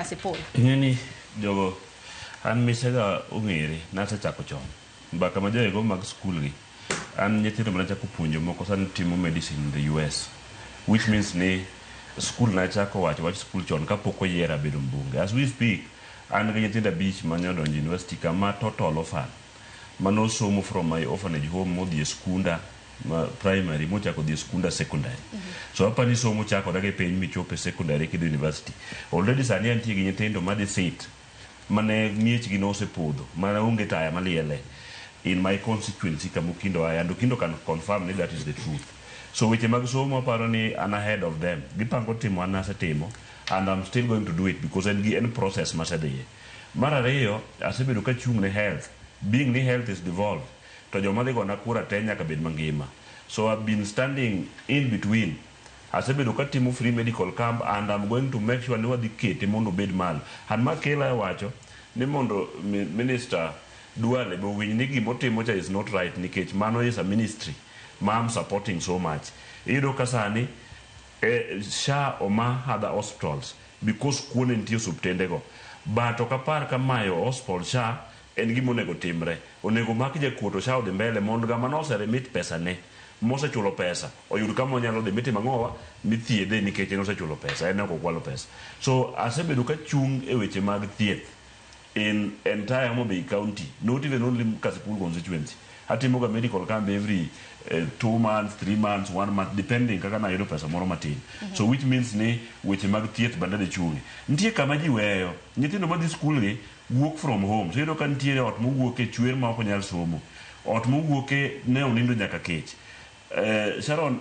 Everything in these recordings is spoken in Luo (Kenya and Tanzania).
Kasipul. Ing'eni jogo an misega ong'ere nasechako chon mbaka ma jogo mag skul gi an nyithindo mana chako puonjo moko sani timo medicine in the US, which means ni skul nachako wacho wach skul chon kapok oyiera bedo mbunge. As we speak, an gi nyithindo 5 mane odonjo university kama total orphan manosomo from my orphanage home modhi e skunda ma primary mochako dhi e skunda secondary. So apani somo chakore gi piny michopo e secondary kidhi university. Already sani antie gi nyithindo madhi sit mane miechgi nosepodho mana onge taya maliele in my constituency kama Okindo aye, and Okindo can confirm ni that is the truth. So weche mag somo aparo ni an ahead of them. Gipango timo, an asetimo, and I'm still going to do it because en gi en process masedhiye. Mar ariyo, asebedo kachung' ne health. Being ni health is devolved, to joma dhi gona kura te nyaka bed mangima. So I've been standing in between. Asebedo katimo free medical camp and I'm going to make sure ni wadhi kete mondo obed malo. And ma kela e wacho ni mondo Minister Duale be owinj ni gimotimo cha is not right, nikech mano is a ministry ma I'm supporting so much. Iyudo ka sani SHA oma other hospitals because kuo ne nitie osuptende go. But ok apar ka mayo hospital SHA en gima onego timre. Onego mak jakuo to SHA odhi mbele mondo ng'ama nose remit pesa ne mosechulo pesa oyud kama onyalo dhi mitimo ang'owa mithiedhe nikech en osechulo pesa, en ok okwalo pesa. So asebedo kachung' e weche mag thieth in entire Homa Bay County, not even only Kasipul constituency. Atimo ga medical camp every 2 months, 3 months, one month, depending kaka nayudo pesa moro matin. So which means ni weche mag thieth bende dhi chung'e. Nitie kama ji weyo nyithindo madhi skul gi wuok from home, so iyudo ka nitiere ot mowuok e chwer ma ok onyal somo, ot mowuoke ne onindo nyaka kech. Sharon,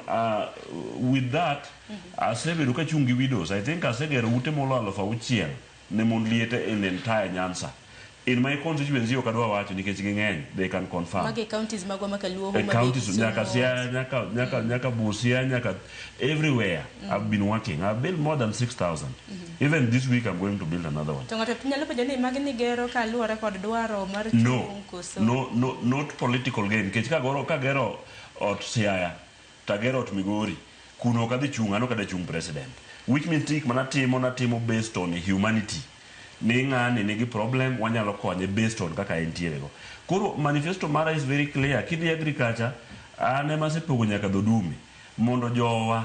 with that, asebedo kachung' gi widows. I think asegero ute molo 6,000 ne mond liete in entire Nyanza. In my constituency ok adwa wacho nikech ging'eny, they can confirm. Magi counties magwa ma Kaluo, e Homa Bay, counties Kisumu, nyaka Siaya, nyaka Busia, nyaka everywhere. I've been working. I've built more than 6,000. Even this week I'm going to build another one. To ng'ato nyalo penjo ni magi nigero kaluwore kod dwaro mar No, chung' koso? No, not political gain. Nikech kagoro kagero ot Siaya, tagero ot Migori, kuno ok adhi chung', an ok adhi chung' president. Which means gik manatimo, natimo based on humanity. Ni ng'ani nigi problem, wanyalo konye based on kaka entiere go. Koro manifesto mara is very clear. Kidhi agriculture, an ema asepogo nyaka dhodume mondo jowa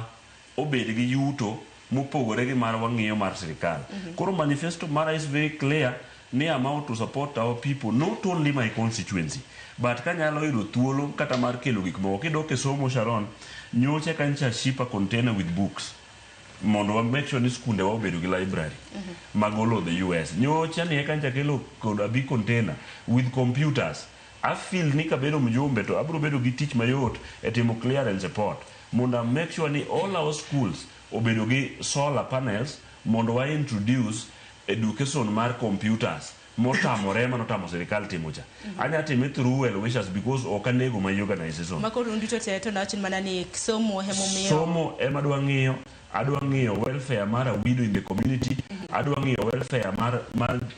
obed gi yuto mopogore gi mar wang'iyo mar sirikal. Koro manifesto mara is very clear ni I'm out to support our people, not only my constituency, but kanyalo yudo thuolo kata mar kelo gik moko. Kidok e somo, Sharon, nyocha kancha ship a container with books mondo wa make sure ni skunde wa obedo gi library magolo the US. Nyocha ni eka ncha kelo kod a big container with computers. I feel ni kabedo mjumbe to abiro bedo gi tich mayot e timo clearance e port mondo I make sure ni all our schools obedo gi solar panels mondo wa introduce education mar computers motamore manotamo sirikal timo cha. Anya time through well wishers because ok anego my organization. Ma koro un duto te to nawach mana ni somo emomiyo Somo ema adwa ng'iyo, adwa ng'iyo welfare mar a widow in the community, adwa ng'iyo welfare mar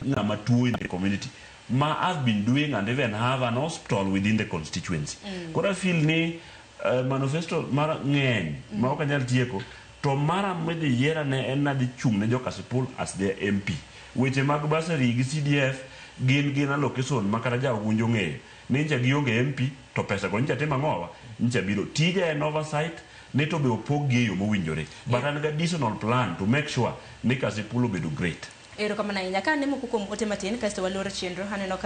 ng'ama tuo in the community ma I've been doing and even have an hospital within the constituency. Koro I feel ni manifesto mar ng'eny ma ok anyal tieko, to mara midhi yiera ne en nadhi chung' ne jo Kasipul as their MP. Weche mag bursary gi CDF gin allocation ma kata ja Ugunja ong'eyo ni ncha gionge MP to pesa go ncha timo ang'owa ncha biro. Tija en oversight ni to be opog gi e yo mowinjore, but an gi additional plan to make sure ni Kasipul obedo great. Erokamano ahinya. Ka ane moko kuom ote matin kaeto waloro chenro. Aneno ka